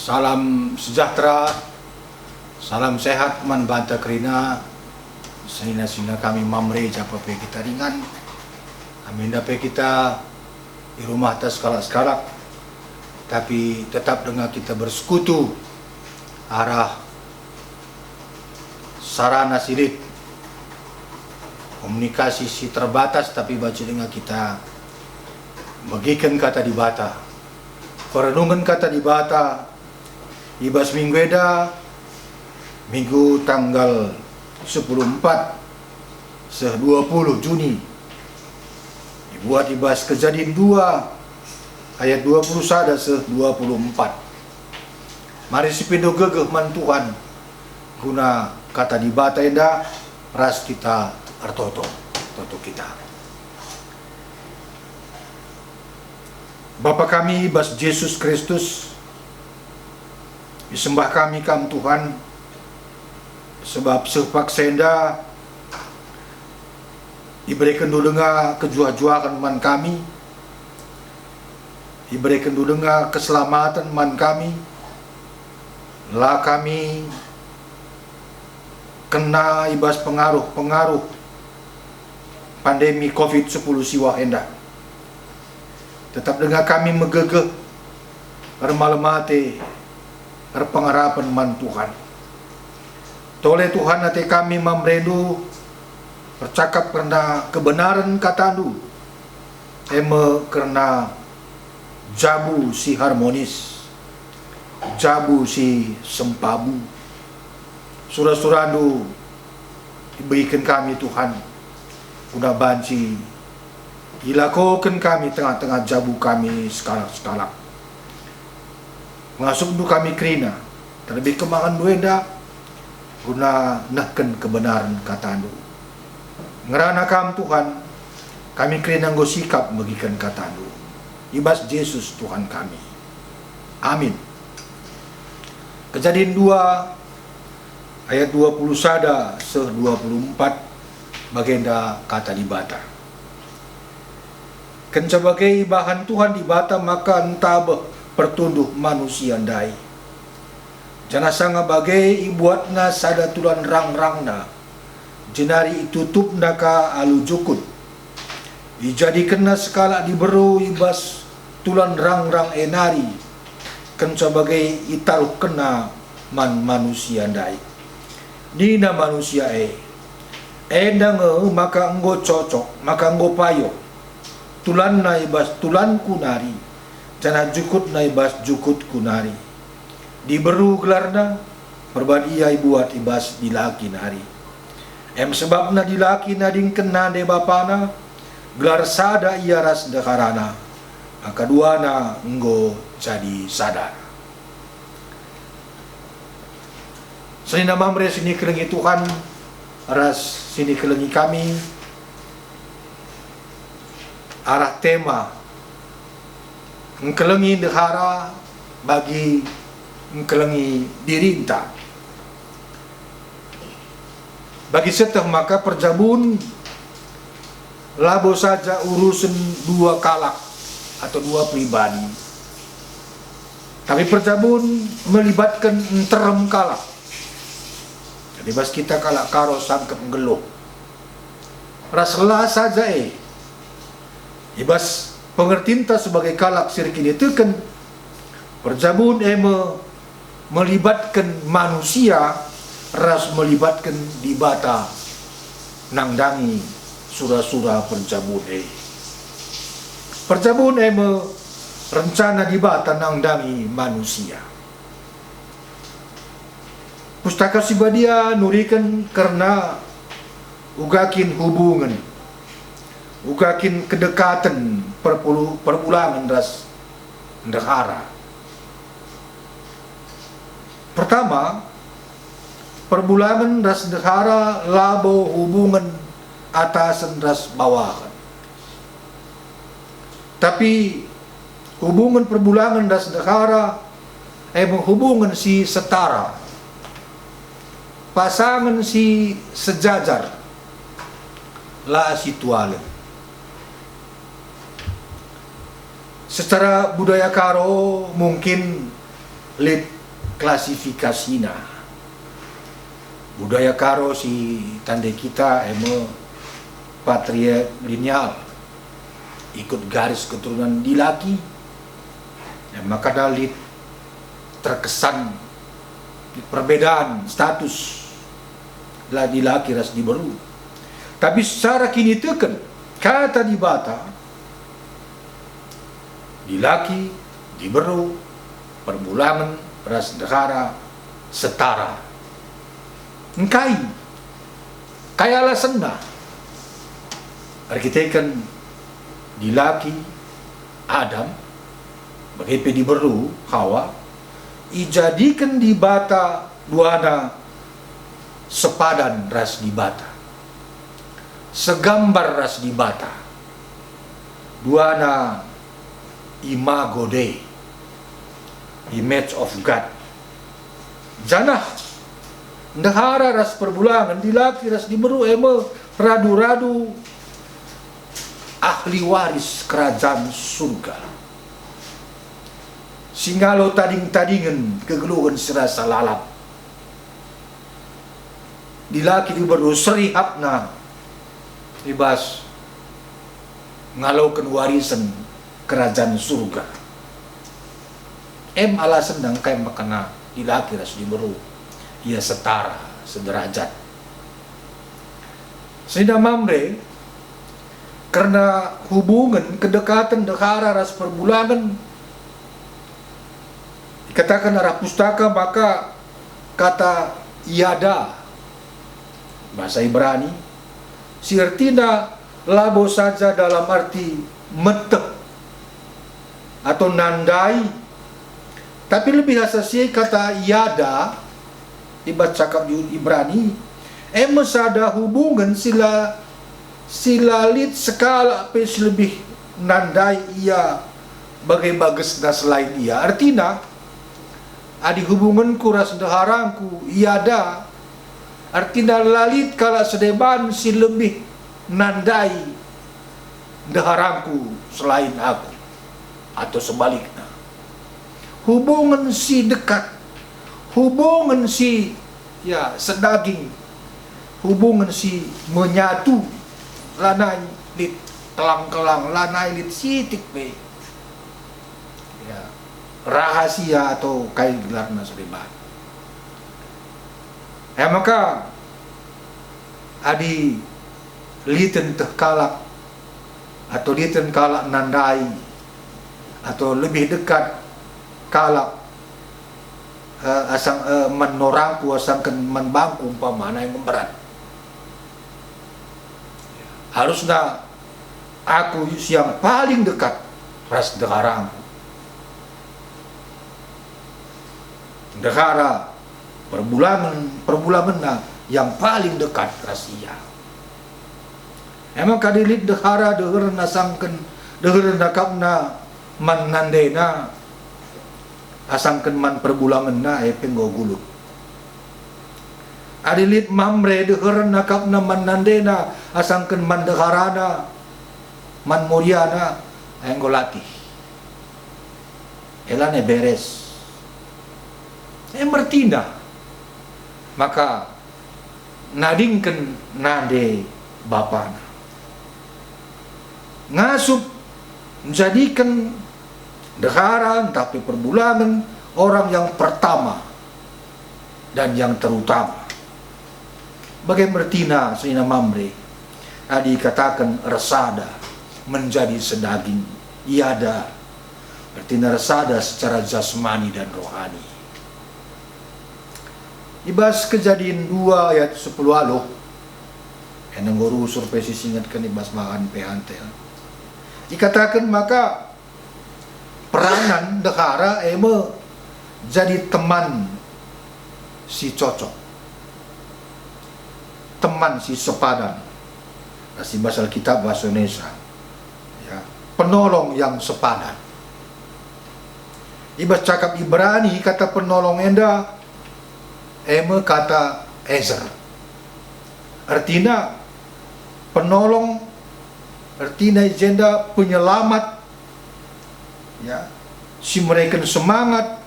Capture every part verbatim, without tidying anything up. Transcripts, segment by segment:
Salam sejahtera, salam sehat man banta kerina, senina-senina kami Mamre, japa pe kita ringan, kami enda pe kita i rumahta sekalak-sekalak, tapi tetap denga kita bersekutu arah sarana si lit, komunikasi si terbatas, tapi banci denga kita megiken Kata Dibata. Perenungen Kata Dibata i bas minggu enda, minggu tanggal sepuluh empat seh dua puluh Juni, ibuat i bas Kejadin dua ayat dua puluh sada seh dua puluh empat. Mari sipindo gegeh man Tuhan, guna Kata Dibata enda ras kita ertoto. Toto kita. Bapa kami bas Jesus Kristus, isembah kami Kam, Tuhan, sebab seh paksa enda iberekenNdu denga kejuah-juahen man kami, iberekenNdu denga keselamaten man kami, la kami kena i bas pengaruh-pengaruh pandemi covid sepuluh siwah enda. Tetap denga kami megegeh, ermalem ate, erpengarapen man Tuhan. Tole Tuhan ate kami Mamrendu, ercakap kerna kebenaren KataNdu, e me kerna jabu si harmonis, jabu si sempabu. Sura-suraNdu ibegiken kami, Tuhan, guna banci ilakoken kami tengah-tengah jabu kami sekalak-sekalak. PengasupNdu kami kerina, terlebih kemahenNdu enda, guna nehken kebenaren KataNdu. Ngerana Kam, Tuhan, kami kerina enggo sikap megiken KataNdu. I bas Jesus Tuhan kami. Amin. Kejadin dua ayat dua puluh sada seh dua puluh empat, bagenda Kata Dibata. Kenca bage ibahan Tuhan Dibata maka ntabeh pertunduh manusia ndai. Janah sanga bage ibuatna sada tulan rang-rangna, jenari itutupna ka alu jukut. Ijadikenna sekalak diberu i bas tulan rang-rang e nari, kenca bage itaruhkenna man manusia ndai. Nina manusia e, "Enda nge maka enggo cocok, maka enggo payo. Tulanna i bas tulanku nari, janah jukutna i bas jukutku nari." Diberu gelarna, perban ia ibuat i bas dilaki nari. Em sebabna dilaki nadingken nande bapana, gelah sada ia ras ndeharana, maka duana enggo jadi sada. Senina Mamre si nikelengi Tuhan ras si nikelengi kami, arah tema engkelengi ndehara bagi engkelengi dirinta. Bagi sieteh maka perjabun labo saja urusen dua kalak atau dua pribadi, tapi perjabun melibatken nterem kalak. Jadi bas kita kalak Karo sangkep nggeluh. Ras la saja e, i bas pengertinta sebagai kalak si erkiniteken, perjabun e me melibatken manusia ras melibatken Dibata nandangi sura-sura perjabun e. Perjabun e me rencana Dibata nandangi manusia. Pustaka Si Badia nuriken kerna uga kin hubungen, uga kin kedekaten perpulu-, perbulangen ras ndehara. Pertama, perbulangen ras ndehara labo hubungen atasen ras bawahen. Tapi hubungen perbulangen ras ndehara e me hubungen si setara, pasangen si sejajar, la si tualen. Secara budaya Karo mungkin lit klasifikasina. Budaya Karo si tandai kita e me patrilineal, ikut garis keturunan dilaki. E maka lit terkesan perbedaan status la dilaki ras diberu. Tapi secara kiniteken, kata Dibata, dilaki, diberu, perbulangen, ras ndehara setara. Engkai? Kai alasenna? Erkiteken dilaki, Adam, bage pe diberu, Hawa, ijadiken Dibata duana sepadan ras Dibata, segambar ras Dibata. Duana imago Dei, image of God. Janah ndehara ras perbulangen, dilaki ras diberu e me radu-radu ahli waris Kerajan Surga, si ngalo tading-tadingen kegeluhen si rasa lalap. Dilaki diberu serihapna i bas ngaloken warisen Kerajan Surga. Em alasen engkai mekena dilaki ras diberu ia setara, sederajat. Senina Mamre, kerna hubungen kedekaten ndehara ras perbulangen, ikataken arah pustaka maka kata yada, bahasa Ibrani, si ertina labo saja dalam arti meteh atau nandai, tapi lebih asa si e kata yada i bas cakap Ju-, Ibrani, e me sada hubungen si la, si la lit sekalak pe si lebih nandai ia bage bagesna selain ia. Ertina, adi hubungenku ras ndeharangku iada, ertina la lit kalak sedeban si lebih nandai ndeharangku selain aku, atau sebalikna. Hubungen si dekat, hubungen si, ya, sedaging, hubungen si menyatu, lanai lit kelang-kelang, lanai lit sitik pe. Ya, rahasia atau kai gelarna sedeban. E maka, adi liten teh kalak, atau liten kalak nandai, atau lebih dekat kalak, eh, asang, eh, man norangku asangken man bangku umpamana, enggo mberat. Harusna aku si yang paling dekat ras ndeharangku. Ndehara perbulangen, perbulangenna yang paling dekat ras ia. E maka adi lit ndehara deheren asangken, deheren akapna man nandena, asangken man perbulangenna, e pe enggo gulut. Adi lit Mamre deheren akapna man nandena asangken man ndeharana, man moriana, enggo latih. E lanai beres. E mertina. Maka nadingken nande bapana. Ngasup njadiken ndehara ntah pe perbulangen orang yang pertama dan yang terutama. Bage mertina senina Mamre, adi ikataken ersada menjadi sedaging, iada ertina ersada secara jasmani dan rohani. I bas Kejadin dua ayat sepuluh aluh, enda enggo rusur pe si singetken i bas bahan P H N T L. Ikataken maka peranan ndehara e me jadi teman si cocok, teman si sepadan. Ras i bas Alkitab bahasa Indonesia, ya, penolong yang sepadan. I bas cakap Ibrani, kata penolong enda e me kata ezer. Ertina penolong, ertina i jenda penyelamat, ya, si mereken semangat,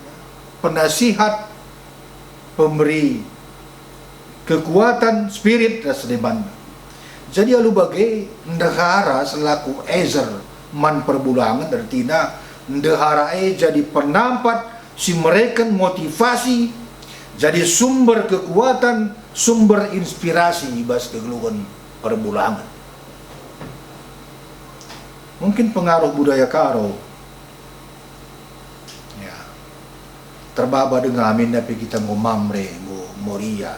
ya, penasihat, pemberi kekuatan spirit ras deban. Jadi alu bage ndehara selaku ezer man perbulangen, ertina ndehara e jadi penampat si mereken motivasi, jadi sumber kekuatan, sumber inspirasi i bas kegeluhen perbulangen. Mungkin pengaruh budaya Karo, ya, terbaba denga, amin pe kita enggo Mamre, enggo Moria.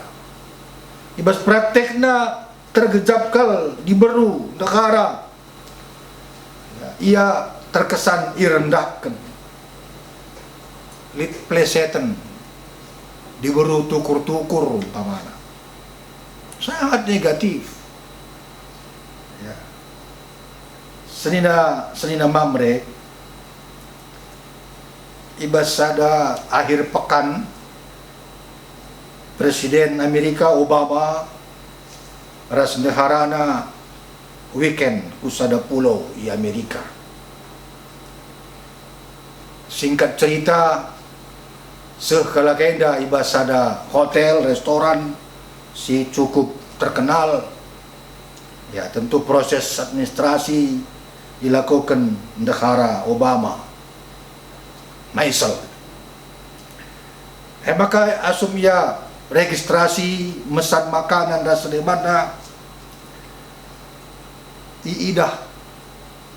I bas praktekna tergejap kal diberu, ndehara. Ya, ia terkesan irendahken. Lit pleseten, diberu tukur-tukur umpamana. Sangat negatif. Ya. Senina, senina Mamre, i bas sada akhir pekan, Presiden Amerika Obama ras ndeharana weekend ku sada pulau i Amerika. Singkat cerita, seh kalak enda i bas sada hotel, restoran si cukup terkenal. Ya, tentu proses administrasi ilakoken ndehara Obama. Maisel. E maka asum ia registrasi, mesan makanan ras debanna, iidah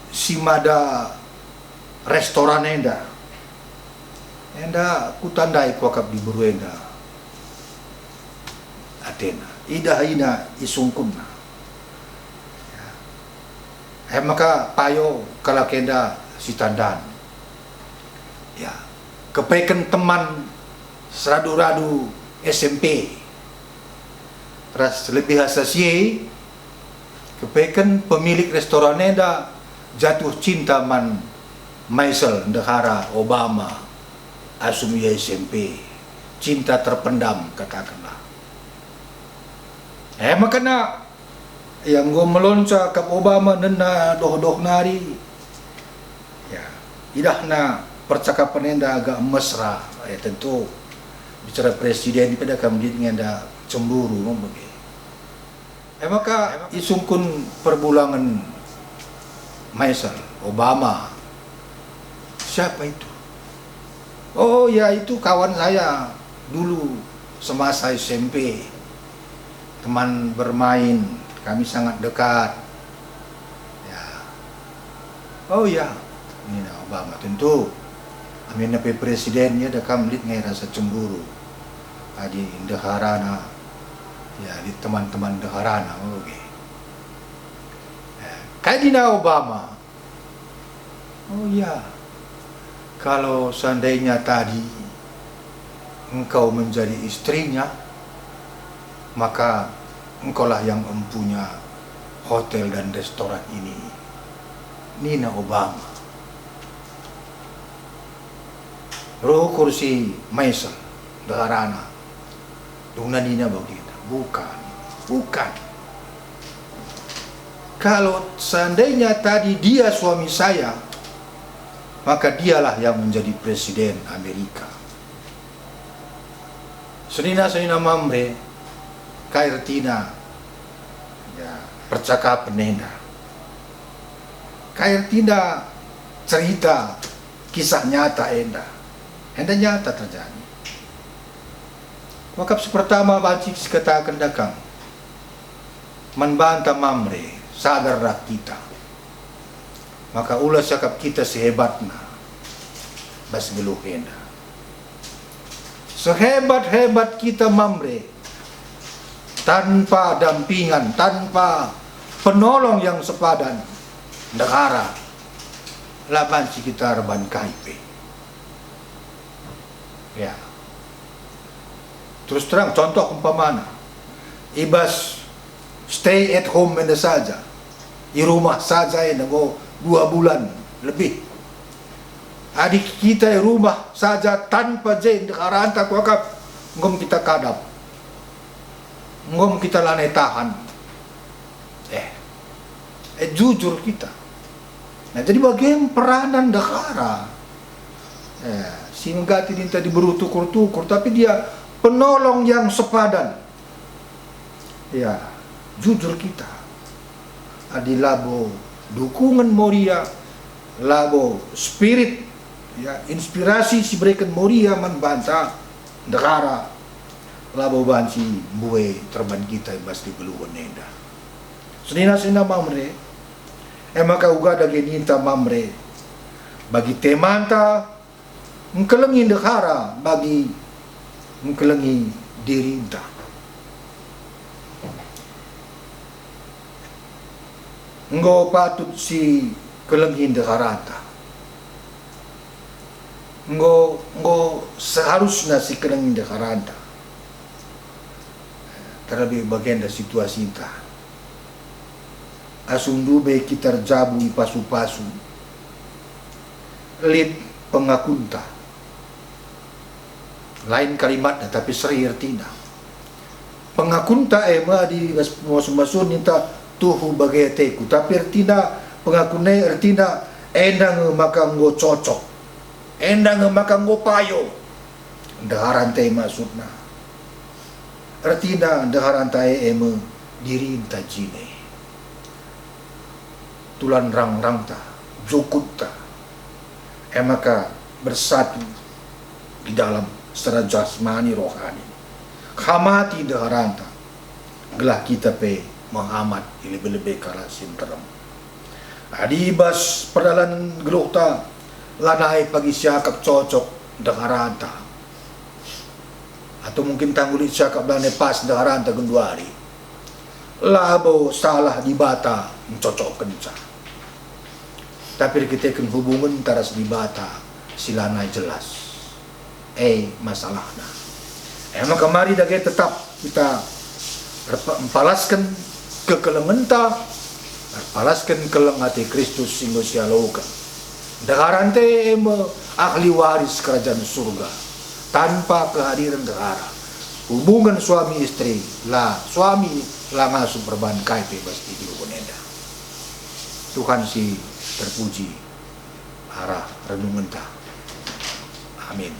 si mada restoran enda. Enda kutandai kuakap diberu enda atena. Idah ina isungkunna. Ya. E maka payo kalak enda si tandan. Ya, kepeken teman seradu-radu S M P. Ras lebih asa si e, kepeken pemilik restoran enda jatuh cinta man Maisel, ndehara Obama, asum ia S M P. Cinta terpendam, katakenlah. E maka na, ia enggo melonca kap Obama nena doh-doh nari. Ya, idahna percakapen enda agak mesra. Ya, tentu bicara presiden pe da kam lit nge enda cemburu, me bage. E maka isungkun perbulangen Maisel, Obama. Siapa itu? Oh ya, itu kawan saya dulu semasa S M P. Teman bermain, kami sangat dekat. Ya. Oh ya, nina Obama, tentu. Aminna pe presiden, ia da kam lit nge rasa cemburu. Adi ndeharana, ya, lit teman-teman ndeharana, oke. Ya. Kai nina Obama? Oh ya, kalau seandainya tadi engkau menjadi istrinya, maka engkaulah yang empunya hotel dan restoran ini, nina Obama. Reh ukur si Maisel, ndeharana. Dungna nina bagenda, "Bukan, bukan. Kalau seandainya tadi dia suami saya, maka dialah yang menjadi presiden Amerika." Senina-senina Mamre, kai ertina, ya, percakapen enda? Kai ertina cerita kisah nyata enda? Enda nyata terjadi. Kuakap si pertama banci sikataken dakang, man banta Mamre, sadarlah kita. Maka ula siakap kita sehebatna bas geluh enda. Sehebat-hebat kita Mamre, tanpa dampingan, tanpa penolong yang sepadan, ndehara, la banci kita erban kai pe. Ya. Terus terang, contoh umpamana, i bas stay at home enda saja, i rumah saja enda enggo dua bulan lebih. Adi kita i rumah saja tanpa je ndeharanta kuakap, enggo me kita kadap, enggo me kita lanai tahan. Eh, eh, jujur kita. Nah, jadi bage peranan ndehara. Eh, si nggati ninta diberu tukur-tukur, tapi dia penolong yang sepadan. Ya, jujur kita. Adi labo dukungen Moria, labo spirit, ya, inspirasi si bereken Moria man banta, ndehara, labo banci mbue terban kita i bas kegeluhen enda. Senina-senina Mamre, e maka uga dage ninta Mamre, bagi temanta, ngkelengi ndehara bagi ngkelengi dirinta. Enggo patut si kelengi ndeharanta. Enggo, enggo seharusna si kelengi ndeharanta. Terlebih bagenda situasinta. Asum ndube kita erjabu i pasu-pasu, lit pengakunta. Lain kalimatna, tapi seri ertina. Pengakunta e me adi bas masu-masu ninta tuhu bage ateku, tapi ertina pengakun e ertina enda nge maka enggo cocok, enda nge maka enggo payo. Ndeharanta e maksudna. Ertina ndeharanta e, e me dirinta jine. Tulan rang-rangta, jukutta. E maka bersatu di dalam secara jasmani rohani. Hamati ndeharanta, gelah kita pe mehamat i lebe-lebe kalak si nterem. Adi bas perdalanen geluhta lanai pagi siakap cocok ndeharanta, atau mungkin tangguli siakap lanai pas ndeharanta genduari, labo salah Dibata ncocokkenca. Tapi erkiteken hubungenta ras Dibata si lanai jelas. E masalahna. E maka mari dage tetap kita erpa-, mpalasken kekelengenta, erpalasken keleng ate Kristus si enggo sialoken. Ndeharanta e me ahli waris Kerajaan Surga. Tanpa kehadiran ndehara, hubungen suami istri la, suami la ngasup erbahan kai pe bas kegeluhen enda. Tuhan si terpuji arah renungenta. Amin.